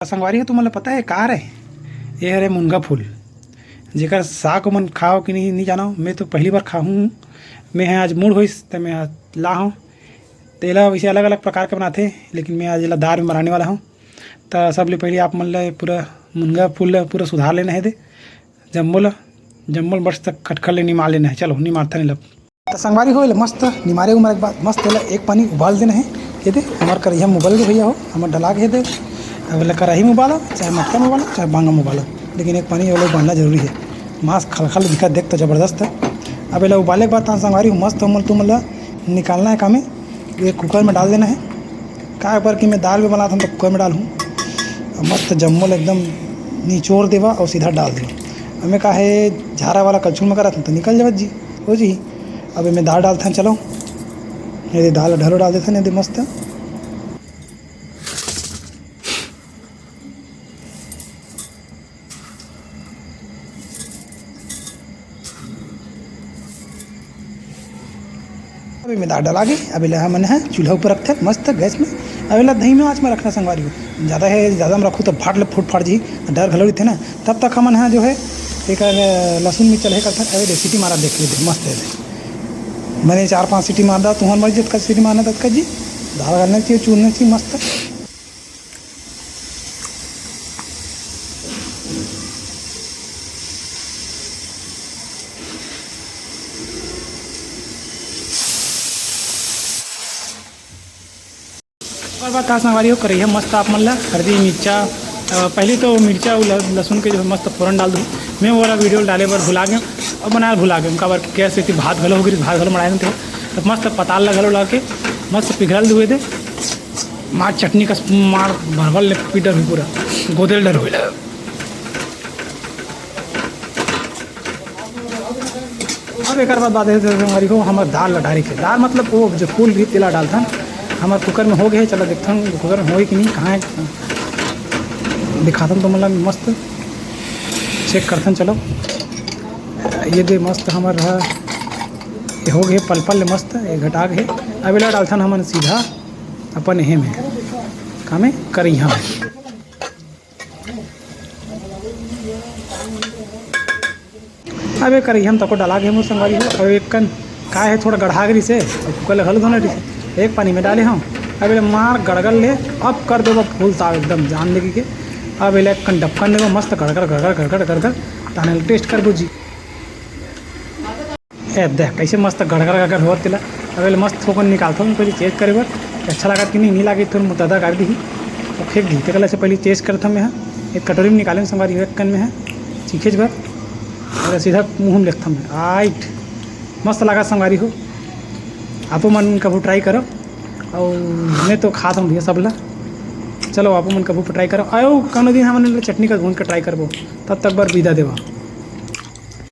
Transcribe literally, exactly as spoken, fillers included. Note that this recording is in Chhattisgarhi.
संगवारी हो, तुमन ल पता हे का हरे? ये हरे मुनगा फूल, जेकर साग मन खाओ कि नहीं, नहीं जानो। मैं तो पहली बार खाहूँ। मैं ह आज मूड़ होइस, त मैं ह लाहूँ। तेला वैसे अलग-अलग प्रकार के बनाथे, लेकिन मैं आज एला दार में बनाने वाला हूँ। त सबले पहले आप मन ल पूरा मुनगा फूल ल पूरा सुधार लेना हे दे, जम्मो ल, जम्मो ल मस्त कटखट ले निमार लेना हे। चलो, निमारथन एला। त संगवारी हो, एला मस्त निमारे उमारे के बाद मस्त एला एक पानी उबाल देना हे। ये दे, हमर करइहा म उबल गे भैया हो, हमर डला गे हे दे। अब एला कराही म उबालो, चाहे मटका म उबालो, चाहे बांगा म उबालो, लेकिन एक पानी एला उबालना जरूरी हे। मस्त खलखल दिखत, देख तो जबरदस्त हे। अब एला उबाले के बाद तान संगवारी हो, मस्त हमन तुमन ला निकालना हे कामे, ये कुकर में डाल देना हे। का बर कि मैं दाल में बनात हूँ तो कुकर में डालहूँ। अब मस्त जम्मो ल एकदम निचोड़ देवा और सीधा डाल देवा। हमें का हे, झारा वाला कलछुल में करत हूँ तो निकल जावत जी, हो जी। अब एमे दाल डालथन, चलो, ये दे दाल ढलो डाल देथन, ये दे मस्त। अब एमे दाल डला गे, अब एला हमन ह चूल्हा ऊपर रखथन मस्त गैस में। अब एला धीमे आंच में रखना संगवारी हो, ज़्यादा हे, ज़्यादा में रखू तो भाट ले फूट फाट जी, डर घलो रहिथे ना। तब तक हमन ह जो हे एकर लहसुन मिर्चा लहे करथन। अब ये दे सीटी मारा, देख ले दे, मस्त हे दे। मैंने चार पांच सीटी मार दा, तुहर मर्जी जतका सीटी मारना ततका जी। दाल गलना चाहिए, चूरना चाहिए मस्त। ओकर बाद का संगवारी हो, करइहा मस्त आप मन ला हल्दी, मिर्चा, अ, पहली तो मिर्चा अउ ल-, लहसुन के जो है मस्त फोरन डाल दूँ। मैं वो वाला वीडियो डाले बर भुला गेंव अउ बनाए भुला गेंव, काबर कि गैस इतनी भात घलो हो गे, भात घलो मढ़ाए नथे। तो मस्त पताल ला घलो ला के मस्त पिघल दुए दे। मार चटनी कस मार भरभर ले पी डरहू, पूरा गोदेल डरहू। अब एकर बाद बात हे संगवारी हो, हमर दाल ला डारे के, दाल मतलब वो जो फूल रही तेला डालथन। हमर कुकर में हो गे हे, चलो देखथन कुकर में होई कि नहीं, कहाँ हे, दिखाथन तुमन ला मस्त, चेक करथन। चलो, ये दे मस्त हमर ह, ये हो गे पल पल ले मस्त, ये घटा गे हे। अब एला डालथन हमन सीधा अपन एहे में, कामे करइहा में। अब ये करइहा में तको डला गे मोर संगवारी हो। अब एक कन का हे, थोड़ा गढ़ा गे रिहिसे, अब कुकर ले घलो धोना रिहिसे, एक पानी में डाले हंव। अब एला मार गड़गड़ ले, अब कर देबो फूल साग एकदम जान लेगी के। अब एला एक कन ढक्कन देबो, मस्त गड़गड़ गड़गड़ गड़गड़ गड़गड़, ताने टेस्ट करबो जी। ए देख, कैसे मस्त गड़गड़ गड़गड़ होवत तेला। अब एला मस्त थोकन निकालथन पहले चेक करे बर कि अच्छा लागत कि नहीं, नहीं लागे, थोड़ा मुतदा कर दी, तो फेंक दी। तेकर से पहले चेक करथन मैं ह, एक कटोरी में निकाले संगवारी हो, एक कन में ह, चीखेच बर, और सीधा मुँह में लेथन मैं। आइट, मस्त लागत संगवारी हो, आपो मन कभू ट्राई करो। और मैं तो खात हूँ भैया सब ला, चलो आपो मन कभू ट्राई करो। आयो कोनो दिन हमन चटनी का घून के ट्राई करबो, तब तक बर विदा देवा।